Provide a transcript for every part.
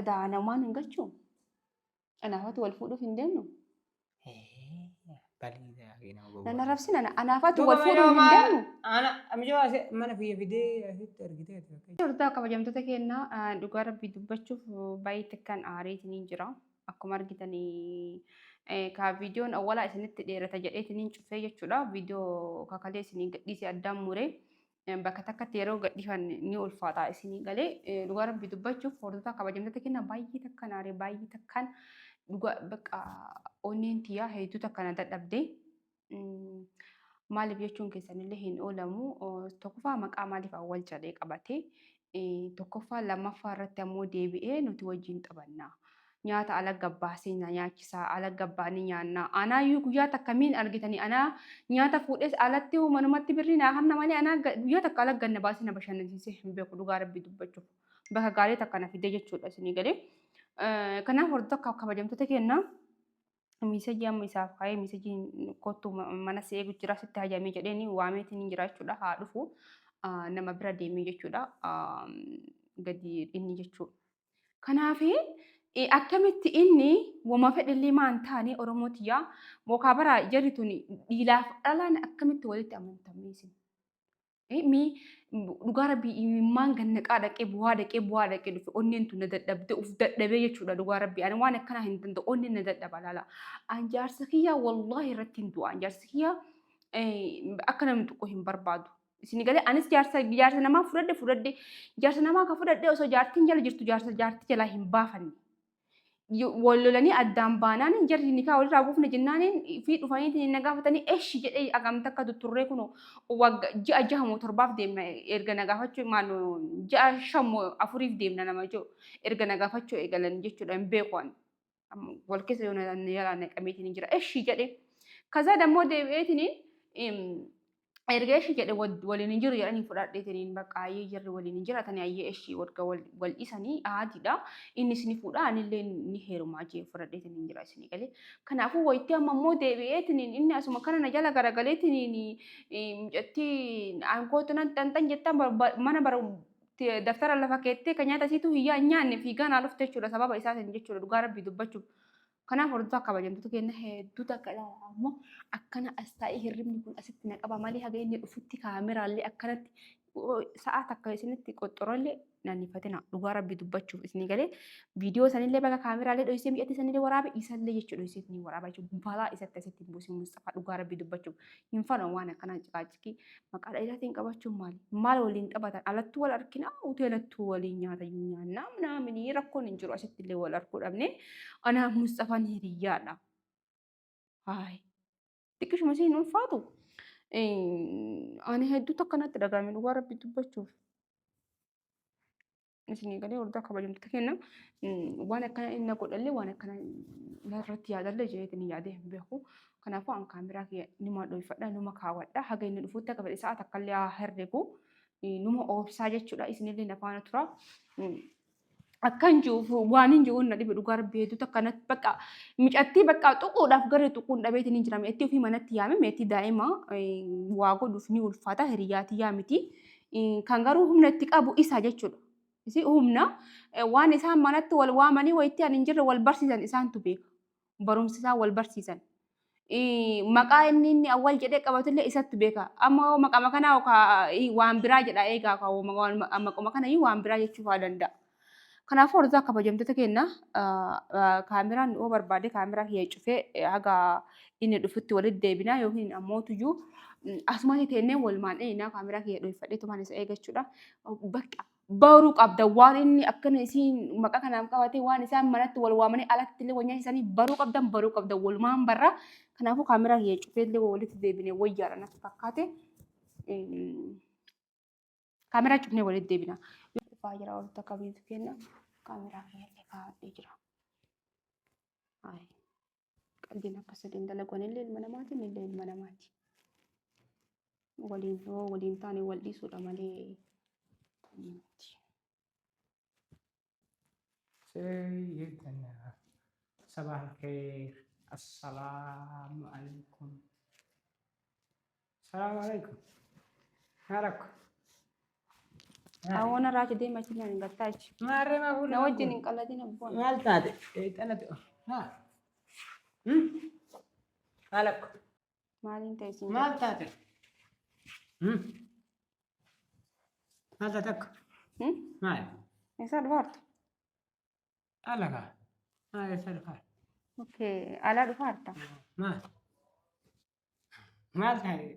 Adaa namaan hin galchuu? Anaafatu wal fuudhuuf hin deemnu? Nan arrabsin ana anaafatu wal fuudhuuf hin deemnu? Ana amijoo ase mana fiyya fidee asitti argitee ati fakkeenya. Hordoftoota kabajamtoota keenya dhugaa rabbii dubbachuuf baay'ee takkaan aareetiniin jira. Akkuma argitanii ka viidiyoon awwalaa isinitti dheerata jedheetiniin cufee jechuudha. Viidiyoo kakalee isinii gadhiise addaan muree bakka takkatti yeroo gadhiifan ni ulfaata isinii galee dhugaa rabbii dubbachuuf hordoftoota kabajamtoota keenya baay'ee takkaan aaree baay'ee takkaan dhugaa bakka onneen tiyyaa hedduu takka na dadhabde. Maaliif jechuun keessanillee hin oolamu. Tokkoffaa maqaa maaliif awwal jedhee qabate. Tokkoffaa lammaffaa irratti ammoo deebi'ee nuti wajjin taphanna. Nyaata ala gabbaasee na nyaachisaa ala gabbaanii nyaanna. Anaayyuu guyyaa takka miin argitanii anaa nyaata fuudhees alatti manumatti birrii naa hanna malee anaa guyyaa takka ala ganna baasee na bashannansiisee hin beeku dhugaa rabbii dubbachuuf. Bakka gaarii takka na fidee jechuudha isinii galee. Kanaaf hordoftoota kabajamtoota keenya miisajii amma isaaf kaa'ee miisajiin kottu mana si eegu jira sitti hajamee jedheeni waameetiin hin jira jechuudha haa dhufu nama bira deemee jechuudha gadi inni jechuudha. Kanaaf akkamitti inni wama fedhellee maan taane Oromoo tiyyaa mookaa bara jarri tun dhiilaaf dhalaan akkamitti walitti amantamee isin. Mee dhugaa rabbii imimmaan gannaqaa dhaqee bu'aa dhaqee bu'aa dhaqee dhufe onneen tun na dadhabde uf dadhabee jechuudha dhugaa rabbii ani waan akkanaa hin danda'u onneen na dadhaba laala. An jaarsa kiyyaa wallaahi irratti hin du'a an jaarsi kiyyaa akka namni tuqu hin barbaadu. Isin galee anis jaarsa jaarsa namaa fudhadhe fudhadhe jaarsa namaa ka fudhadhe osoo jaartiin jala jirtu jaarsa jaartii jalaa hin baafanne. Wal lolanii addaan baanaan jarri nikaa walirraa buufne jennaaniin fi dhufaniitiin na gaafatanii eshi jedhee hagam takka tutturree kun wagga ji'a jaha moo torbaaf deemna erga na gaafachuu maal ji'a shan moo afuriif deemna nama jiru erga na gaafachuu eegalan jechuudha hin beeku ani. Wal keessa yoo na jalaa naqameetiin jira eshi jedhee. Kazaa dammoo deebi'eetiin erga eshi jedhe waliin hin jiru jedhanii fudhadheetiniin bakka ayyee jarri waliin hin jiraatanii ayyee eshi wagga wal dhisanii aadiidha. Innis ni fuudha anillee ni heerumaa jee fudhadheetiniin jira isinii galee. Kanaafuu wayitti amma immoo deebi'eetiniin inni asuma kana na jala garagaleetiniin mucattii aankootu nan xanxan jettan mana bara daftara lafa keettee kan nyaata isiitu hiyyaa hin nyaanne fiigaa naa dhufte jechuudha sababa isaatiin jechuudha dhugaa rabbii dubbachuuf. Kanaaf hordoftoota kabajamtoota keenya hedduu takka ilaala ammoo akkana as taa'ee hirribni kun asitti na qaba malee haga inni dhufutti kaameraallee akkanatti sa'aa takka isinitti qoxxorollee nan ifatina dhugaa rabbi dubbachuuf isinii galee viidiyoo sanillee baga kaameraallee dhoysee mi'atti sanillee waraabe isallee jechuudha dhoysee isinii waraaba jechuudha balaa isatti asitti hin buusin Mustafaa dhugaa rabbi dubbachuuf hin fanu waan akkanaa ciqaaciqii Maqaa dheeraatiin qabachuun maali? Maal waliin taphatan? Alattuu wal argina, hoteelattuu waliin nyaata nyaannaa minaaminii rakkoon hin jiru asitti illee wal arguu dhabne. Anaaf Musxafaan hiriyyaadha. Haay. Xiqqishuma isiin ulfaatu. Ani hedduu takka natti dhagahame dhugaa rabbi dubbachuuf. Isinii galee hordaa kabajamtoota kenna waan akkana inni godhallee waan akkana irratti yaadallee jedheetiin yaadee hin beeku. Kanaafuu an kaameraa kiyya numa dhoyfadha numa kaawwadha haga inni dhufutti akka fedhe sa'a takkallee haa herregu numa oobsaa jechuudha isinillee na faana tura. Akkan jiruuf waan hin jiruun na dhibe dhugaa rabbi hedduu takka natti bakka micattii bakka tuquudhaaf gara tuquun dhabeetiin hin jira meettii ofii manatti yaame meettii daa'ima waa godhuuf ni ulfaata hiriyyaatii yaamiti. Kan garuu humna itti qabu isa jechuudha. Isi humna waan isaan manatti wal waamanii wayitti ani hin jirre wal barsiisan isaantu beeka. Barumsi isaan wal barsiisan. Maqaa inni inni awwal jedhee qabatullee isattu beeka. Amma hoo maqama kana waan biraa jedha eegaa maquma kana waan biraa jechuu fa'aa danda'a. Kanaafuu hordofaa kabajamtoota keenya kaameraan yoo barbaade kaameraa kiyya cufee haga inni dhufutti walitti deebinaa yookiin ammoo tuyyuu asumatti teennee walumaan eeynaa kaameraa kiyya dhoyfadhee tumaan isa eegachuudha. Bakka baruu qabda waan inni akkana isiin maqaa kanaaf qabatee waan isaan manatti wal waamanii alatti illee wal nyaachisanii baruu qabdan baruu qabda walumaan barra. Kanaafuu kaameraa kiyya cufee illee walitti deebinee wayyaadha natti fakkaate. Kaameraa cufnee walitti deebina. Dhufaa jira walitti akka biitu kenna. Kaameraa kiyyallee kaa'adhee jira. Hayi. Qalbiin akka sadiin dalagu anillee ilma namaati innillee ilma namaati. Waliin yoo waliin taane wal dhiisuudha malee miti. سيدنا صباح الخير السلام عليكم السلام عليكم مالك Awwoon irraa achi deema achi naan gattaa achi. Maarree maa fuula Na wajjin hin qalladin abboon. Maal taate? Eexanatu. Haa. Maal akka? Maaliin ta'e siin Maal taate? Maal taate akka? jedhe? Maal? Eessaa dhufaartu? Ala kaa. Maal eessa dhufaa? Okay, alaa dhufaarta. Maal? Maal taate?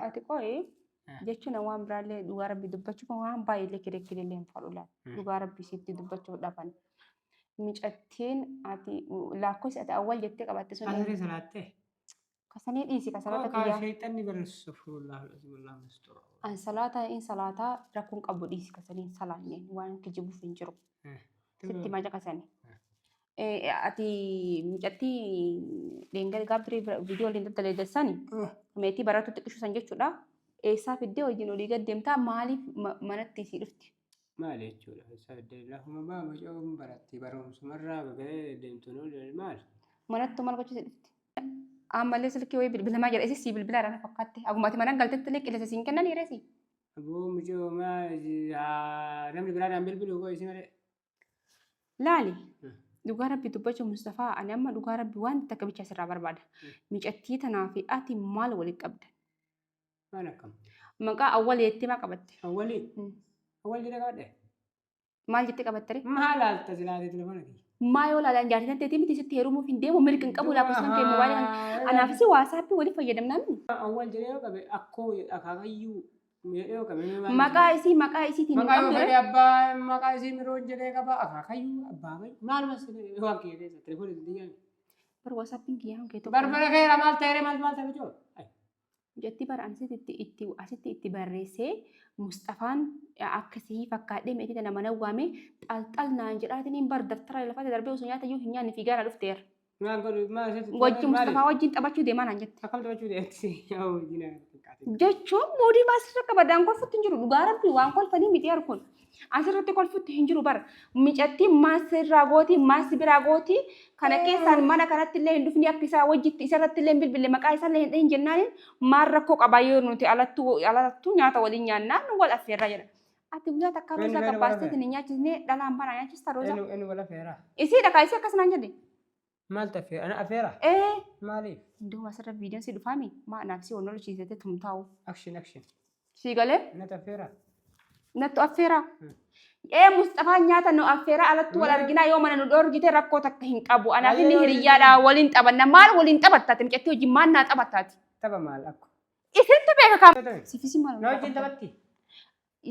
Ati qoyi jechuun waan biraallee dhugaa rabbi dubbachuu waan baay'eellee kireekkileellee hin fadhu laata. Dhugaa rabbi sitti dubbachuu dhaban. Micattiin ati lakkoofsi ati awwal jettee qabatte sun Asirri salaattee? kasanii dhiisi ka salaata Kaa kiyyaa. sheexanni barreessu fuulaa alhamdulillah mustura. An salaata in salaataa rakkoon qabu dhiisi kasanii hin salaanne waan kijibuuf hin jiru. Sitti maca kasanii. Ati mucattii dheengadha gaaf durii viidiyoo waliin daddaleessani meetii baratu xiqqishu san jechuudha. Eessaa fiddee wajjin olii gad deemtaa maaliif manatti sii dhufti? Maal jechuudha? Eessaa fiddee lafuma baa mucaan baratti barumsumarraa gahee deemtu maal? Manatti maal gochuu sii dhufti? Ammallee silkii wayii bilbilamaa jira. Isis sii bilbilaa dha fakkaatti. Akkuma ati mana galtetti illee qilleensa siin kennan hireesi. Aboo mucoo maa namni biraa naan bilbilu koo isi malee. Laali. Dhugaa rabbi dubbachuu Mustafaa ani amma dhugaa rabbi waan takka bicha sirraa barbaada. Micattii tanaa fi ati maal walitti qabda? Maal akkam? Maqaa awwal jettee maa qabatte? Awwalii? Awwal jedhee qabadhe? Maal jettee qabatte ree? Maal haalta silaatee telefoona kiyya? Maa yoo laalaan jaartii tanteetii miti sitti heerumuuf hin deemu mirga hin qabu lakkoofsa kan kee moobaayilii kan anaafis waasaappii waliif fayyadamnaa miti. Awwal jedhee yoo qabe akkoo akaakayyuu jedhee yoo qabe maal Maqaa isii maqaa isiitiin hin Maqaa yoo qabdu fedhe ree? abbaa maqaa isii miroon jedhee qaba akaakayyuu abbaa maal mas waan kiyya keessa telefoona itti yaame. Bar waasaappiin kiyyaa kan kee tokko. Barbara keera maal ta'eere maal maal ta'e mijoo? Jetti bara ani asitti itti asitti itti barreessee Musxafaan akkasii fakkaadhee meetii tana mana waamee xalxal naan jedhaatiin bar daftara lafatti darbee osoo nyaata iyyuu hin nyaanne fiigaa na dhufteera. Maal godhu maal asitti Wajji Musxafaa wajjin taphachuu deemaa naan jette. Akkam taphachuu deemti? Yaa hojii na xiqqaate. Jechuun moodii maasirra qabadaan kolfutti hin jiru dhugaa rabbi waan kolfanii miti harkun. Asirratti kolfutti hin jiru bara. Micattiin maal sirraa gooti, maal si biraa gooti. Kana keessaan mana kanatti illee hin dhufni akka isaa wajjitti isarratti illee hin bilbille maqaa isaa illee hin dhahin jennaaniin maal rakkoo qabaa yoo nuti alattuu alattuu nyaata waliin nyaannaa nu wal affeerraa jedha. Ati guyyaa takkaa Eenyu roozaa eenyu wal gabbaastee affeera? hin nyaachisnee dhalaan banaa nyaachista roozaa. Eenyu eenyu wal affeera? Isiidha kaa isii akkas naan jedhe. Maaltu affeera? Ana affeera? Ee. Maaliif? Iddoo asirra viidiyoon si dhufaami maa naaf si onnolchiisete tumtaa'u. Action action. Sii galee? Natti affeera? Nattu affeera? Ee Musxafaan nyaata nu affeera alattu wal arginaa yoo mana nu dhoorgite rakkoo takka hin qabu. Anaaf inni hiriyyaadha waliin taphanna. Maal waliin taphattaati? Mucattii wajjin maal naa taphattaati? Tapha maal akko? Isintu beeka kaam. Sifisi maal Na wajjin taphatti?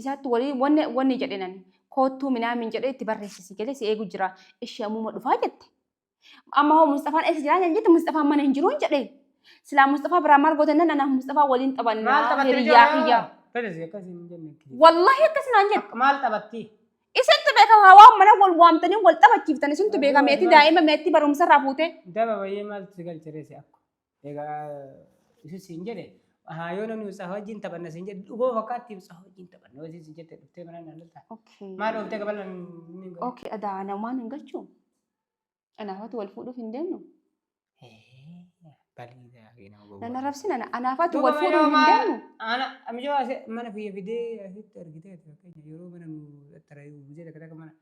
Isaatti waliin wanni wanni jedhe nani. Koottuu minaamin jedhee itti barreessisi galee si eegu jira. Ishee ammuma dhufaa jette. Amma hoo Musxafaan eessa jiraa jette Musxafaan mana hin jiruun jedhe. Silaa Musxafaa biraa maal goote nan anaaf Musxafaa waliin Maal taphannaa taphatti hiriyyaa kiyya. Fedhisi akkas hin jenne. Wallahi akkas naan jedhe. Maal taphatti? Isintu beeka waan mana wal waamtanii wal taphachiiftan isintu beeka meetii daa'ima meetii barumsarraa fuutee. Daba bayyee maaltu si galcheree si akko. Egaa isin siin jedhe haa yoo namni Musxafaa wajjin taphanna siin jedhe dhugoo fakkaatti Musxafaa wajjin taphanna wajjin siin jette dhuftee mana naan lolta. Okay. Maal dhooftee gabalaan ni godhe. Okay, adaa namaan hin galchuu. Anaafatu wal fuudhuuf hin deemnu. Nan arrabsin ana anaafatu wal fuudhuuf hin deemnu. Ana amijoo ase mana fiyya fidee asitti argitee fakkeenya yeroo mana nu xaxxarayu buzee takka takka mana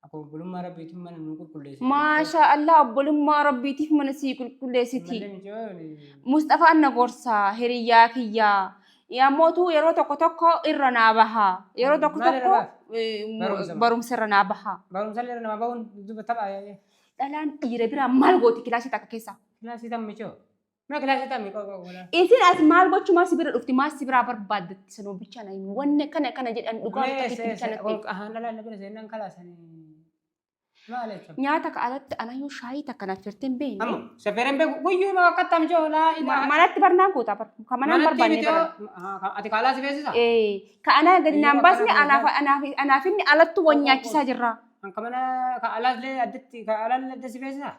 akkuma obbolummaa rabbiitiin mana nu qulqulleessiti. Maashaa Allah obbolummaa rabbiitiif mana sii qulqulleessiti. Malee mijoo Mustafaan na gorsa hiriyyaa kiyyaa. Ammootu yeroo tokko tokko irra naa baha. Yeroo tokko Maal irra tokko baha? Barumsa. Barumsa irra naa baha. Barumsa illee nama bahuun duba tapha yaa'ee. Dhalaan dhiira biraa maal gooti kilaasii takka keessa? Kilaasii tam michoo. Mee kilaasii tam qo qo qola. Isin as maal gochuu maal si bira dhufti maal si biraa barbaaddatti sanuu bicha na himi. Wanni kana kana jedhan dhugaa Mee takkitti bicha natti himi. ahaan dhalaan na bira seenaan kalaasanii. Maal jechuun? Nyaata ka alatti anayyuu shaayii takka naaf firtee hin beekne. Ammo shafeereen beeku guyyuu ma akkattam michoo laa ilaa. Manatti barnaan goota bar. Ka manaan Manatti barbaanne michoo baran. ati kaalaa si beeksisa? Ee, ka anaa gadi naan Yoo baasne akkana anaaf anaaf anaaf inni alattu wal nyaachisaa jirra. Kan mana ka alaallee addatti ka alaallee adda si beeksisa?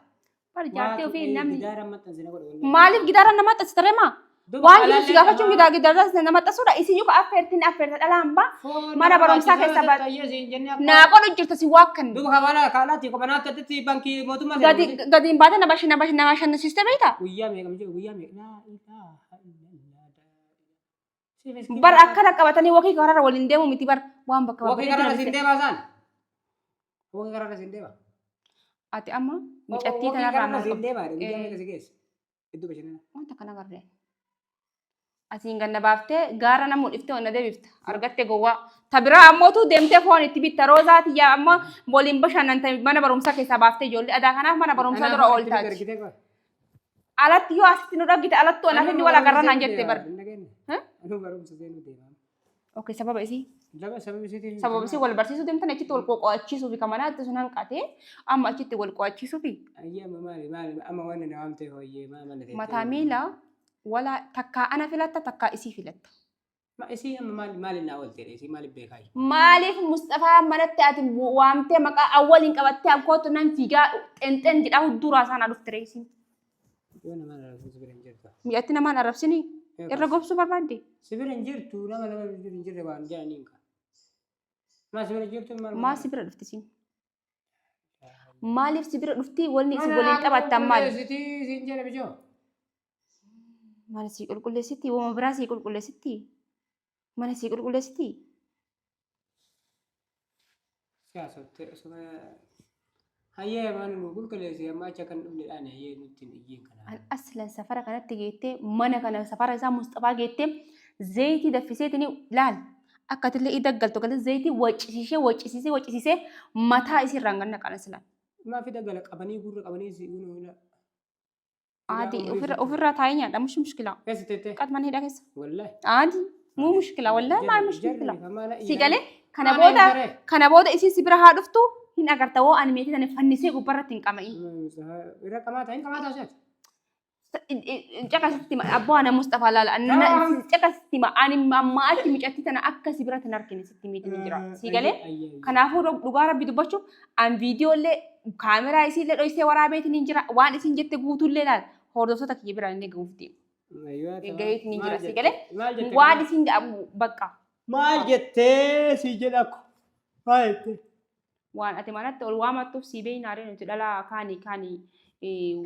Bar jaartee ofii namni Gidaara maxxansine godhe wallahi. maaliif gidaara nama maxxansita reema? Duuba Waan jiru si alaallee gaafachuun gidaa gidaara nama maxxansuudha. Isiyyuu ka affeertiin affeerta dhala hambaa Foon mana nama barumsaa barbaachisaa keessa ta'e tayyee siin jennee akka- naa godhu jirta si waakkanne. Duuba ka mana ka alaatti kopanaatti addatti bankii mootummaa Gadi seenuu. gadi hin baate nama nama nama shannisiiste beektaa? Guyyaa meeqa mijoo guyyaa meeqa laa ilaaha illallah. Si miskiina. Bar akkana qabatanii wakii karaarra waliin deemu miti bar waan bakka Wakii babbareedduu karaarra na siin bite. deemaa isaan. Wakii karaarra siin deema. Ati amma micattii Wakii tanarraa karaarra maal siin qabda? deema. Guyyaa meeqa si geesse? Iddoo bashannanaa. Wanta kana garree. Asiin ganna baaftee gaara na mul'iftee onna deebifta. Argatte gowwaa. Ta biraa ammootu deemtee foon itti bitta. Roozaa tiyyaa amma waliin bashannanta mana barumsaa keessaa baaftee ijoollee adaa kanaaf mana barumsaa dura ooltaati. Alatti yoo asitti nu dhaggite alattu anaaf inni wal agarra naan jette bar. Anuu barumsa seenuu deema. Okay, sababa isii. Lama sababa isiitiin. Sababa isii wal barsiisuu deemtan achitti wal qo'achiisuu fi kamanaatti sun hanqatee amma achitti wal qo'achiisuu fi Ayyee amma maali maali amma wanni na waamtee hooyyee maa mana teettee. Mataa miila wala takkaa ana filatta takkaa isii filatta. Ma isii amma maali maali naa oolte isii maali beekaa? Maaliif Musxafaa manatti ati waamtee maqaa awwaliin qabattee ankootu nan fiigaa xenxen jedhaa hudduu raasaa naa dhufte reesiin. Yoo nama arrabsin si bira hin jirtu. Mi'atti namaan arrabsinii irra gobsuu barbaadde. Si bira hin jirtu nama nama bira hin jirre waan jedhaniin ka. Maa si bira jirtu maal? Maa si bira dhufti siin? Maaliif si bira dhufti wanni isin waliin taphattan maali? Sitii siin jedhe bijoo. Mana sii qulqulleessitti wama biraa sii qulqulleessitti mana sii qulqulleessitti. Siyaasofte osoo hayyee mana nu qulqulleessi amma achi kan dhufne dhaan hayyee nutti hin iyyiin kana. An aslan safara kanatti geettee mana kana safara isaa Musxafaa geettee zayitii daffiseetini laal akka atillee idda galtu galee zayitii waccisiisee waccisiisee waccisiisee mataa isii irraan ganna qana silaan. Maa fida gala qabanii gurra qabanii si unu Aadi ofirra ofirraa taa'ee nyaadha mush mushkila. Keessa tettee. Qat mana hidhaa keessa. Wallahi. Aadi muu mushkila wallahi maa mushkila. Si galee kana Maana booda hin taree. kana booda isiin si bira haa dhuftu hin agarta woo ani meetii tana fannisee gubbarratti hin qama'in. Irra qamaata hin qamaata seet. Caqasitti hima abboo ana Musxafaa laala caqasitti hima ani ammaa achi micattii tana akka si biratti hin argine sitti miitiin hin jira. Si galee kanaafuu dhugaa rabbi dubbachuuf an viidiyoo illee kaameraa isii illee dhoysee waraabeetiin hin jira waan isin jette guutuullee laala hordoftoota kiyya biraan illee gahuuf deema. Gaheetiin hin jira si galee waan isin bakka Maal jettee si jedha ko? Maal jettee? Waan ati manatti ol waamattuuf sii beeynaaree nuti dhalaa kaani kaani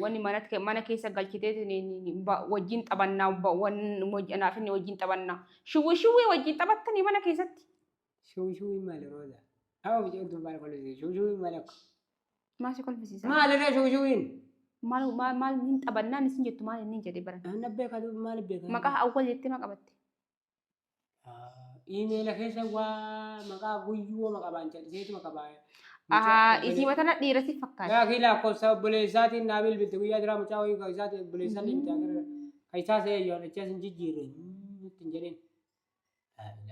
wanni manatti mana keessa galchitee wajjin taphannaa anaaf inni wajjin taphannaa shuwwi shuwwii wajjin taphattanii mana keessatti. Shuwwi shuwwi maali rooza? Hawa mucaan tun maal kolfisiisa? Shuwwi shuwwi maali akka? Maal si kolfisiisa? Maali irra shuwwi shuwwiin? Maal maal maal hin taphannaan isin jettu maal inni jedhe baran. Anna beekaa maal beekaa? Maqaa awwal jettee maa qabatte? Iimeela keessa waa maqaa guyyuu maqaa baan calliseetuma qabaa. Ahaa, isii matana dhiira si fakkaata. Gaafii lakkoofsa obboleessaatiin naa bilbilte guyyaa duraa mucaa wayii kan isaati obboleessaa illee bitaa gara kan isaa se'ee yoo achi as hin jijjiirre nutti hin jedhin.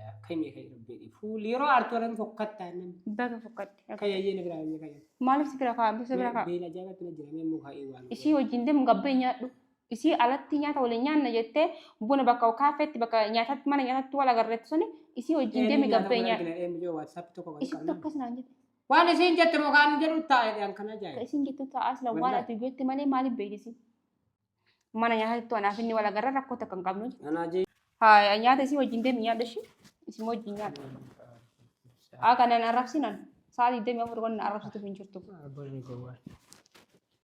Akka himee kan rabbi fuulli yeroo aartuu irratti fokkattaa namni. Baga fokkadde. Akka yayyee na biraa yayyee kan Maaliif si bira kaa'a? Si bira kaa'a. Beela ajaa'ibatti na jira mee muka waan. Isii wajjin deemu gabbee nyaadhu. Isii alatti nyaata waliin nyaanna jettee buna bakka kaafeetti bakka nyaatatti mana nyaatatti wal agarreetti suni isii wajjin deemi gabbee nyaadhu. Isitti akkas naan jette. Waan isiin jette mukaan jedhu taa'e kan ajaa'iba. Isiin jettu taa'aa sila waan Wallahi. ati jette malee maaliif beeksisi? Mana nyaatatti anaaf inni wal agarra rakkoo takka hin qabnu. Anaa jee. Haa nyaata isii wajjin deemi nyaadhu ishii. Isin wajjin nyaadhu. Haa kana na arrabsinan. Sa'a 24 waan na arrabsituuf hin jirtu. Abboonni gowwaa.